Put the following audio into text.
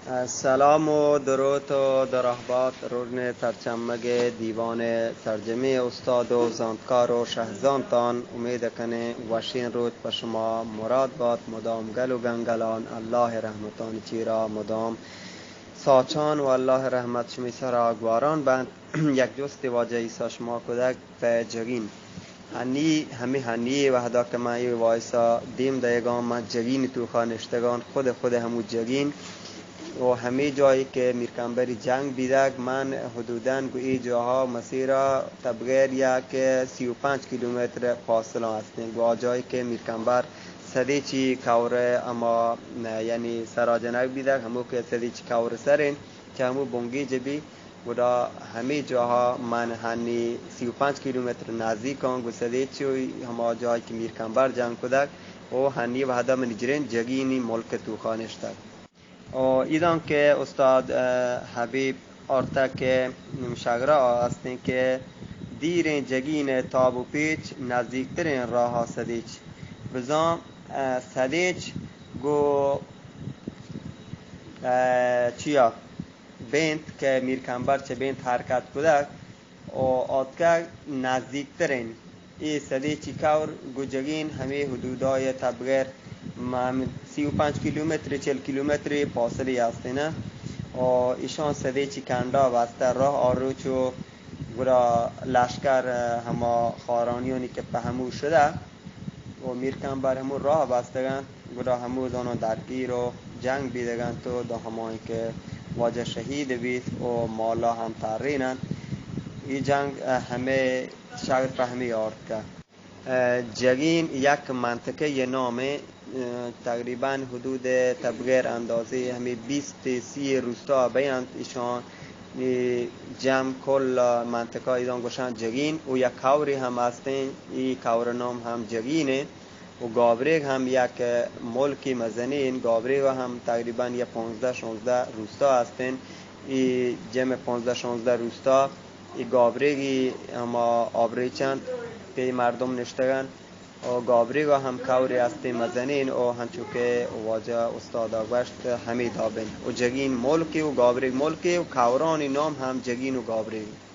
سلام و دروت و درہبات روژن سرچمگ دیوان سرجمیں استاد و زانتکار و شہزانتان۔ امید کنیں وشیں روچ پہ شما مراد بات، مدام گل و گنگلان اللہ رحمتانی چیرا مدام ساچان و اللہ رحمت شمی سرا گواران بنت۔ یک جستے واجہ عیسی شما کدگ پہ جگین۔ ہنی، ہمے ہنی وہدا کہ من اے وائسا دیم دئیگاں، من جگین توخا نشتگان، خود خود ہمو جگین و ہمے جاہے کہ میرکمبری جنگ بیدگ، من حدوداً گو اے جاہا مسیرا تبغیر یا کہ سی و پنچ کیلومتر فاصلہ ہستیں، گو آ جاہے کہ میرکمبر سدیچی کور اما، یعنی سرا جنگ بیدگ، ہمو کہ سدیچی کور سرین چہ ہمو بنگی جبی۔ گڑا ہمے جاہا من ہنی سی و پنچ کیلومتر نزدیکاں، گو سدیچی ہما جاہے کہ میرکمبر جنگ کدگ و ہنی وہدا منی جرین جگینی ملک توخا نشتگ۔ و ایدان کہ استاد، اه، حبیب آرتک شگرا ہستیں کہ دیریں جگین تاب و پیچ نزدیکترین راہ سدیچ بزاں، اه، سدیچ گو، اه، چیا بینت کہ میرکمبر چہ بینت حرکت کدگ و آتکگ نزدیکترین اے سدیچی کور گو جگین ہمے حدودا یا تبغیر سی و پنچ کیلومتر، چل کیلومتر فاصلہ ہستین و ایشان سدیچی کنڈا بستہ راہ آروچ و گڑا لشکر ہما خارانیانی کہ پہ ہمو شدہ و میرکمبر ہمو راہ بستگ انت، گڑا ہمو زاناں درگیر و جنگ بیدگ انت و داں ہمائیں کہ واجہ شہید بیت و مالا ہم ترین انت۔ ای جنگ، اه، ہمے شگرا پہ ہمے آرتکہ۔ اه، جگین یک منطقہ یے نامے، اه، تقریباً حدود تبغیر اندازے ہمے بیست سی روستا بینت ایشان۔ اے جم کل منطقہ ایدان گوشان جگین و یک کورے ہم ہستیں، اے کور نام ہم جگین ہے و گابریگ ہم یک ملکی مزنین، گابریگ ہم تقریباً یا پانزدہ شانزدہ روستا ہستیں۔ اے جم پانزدہ شانزدہ روستا اے گابریگی ہما آبریچ انت کہ مردم نشتگ انت و گابریگا ہم کورے ہستیں مزنین و ہنچو کہ واجہ استادا گوشت ہمے داب انت و جگین ملکے و گابریگ ملکے و کورانی نام ہم جگین و گابریگ۔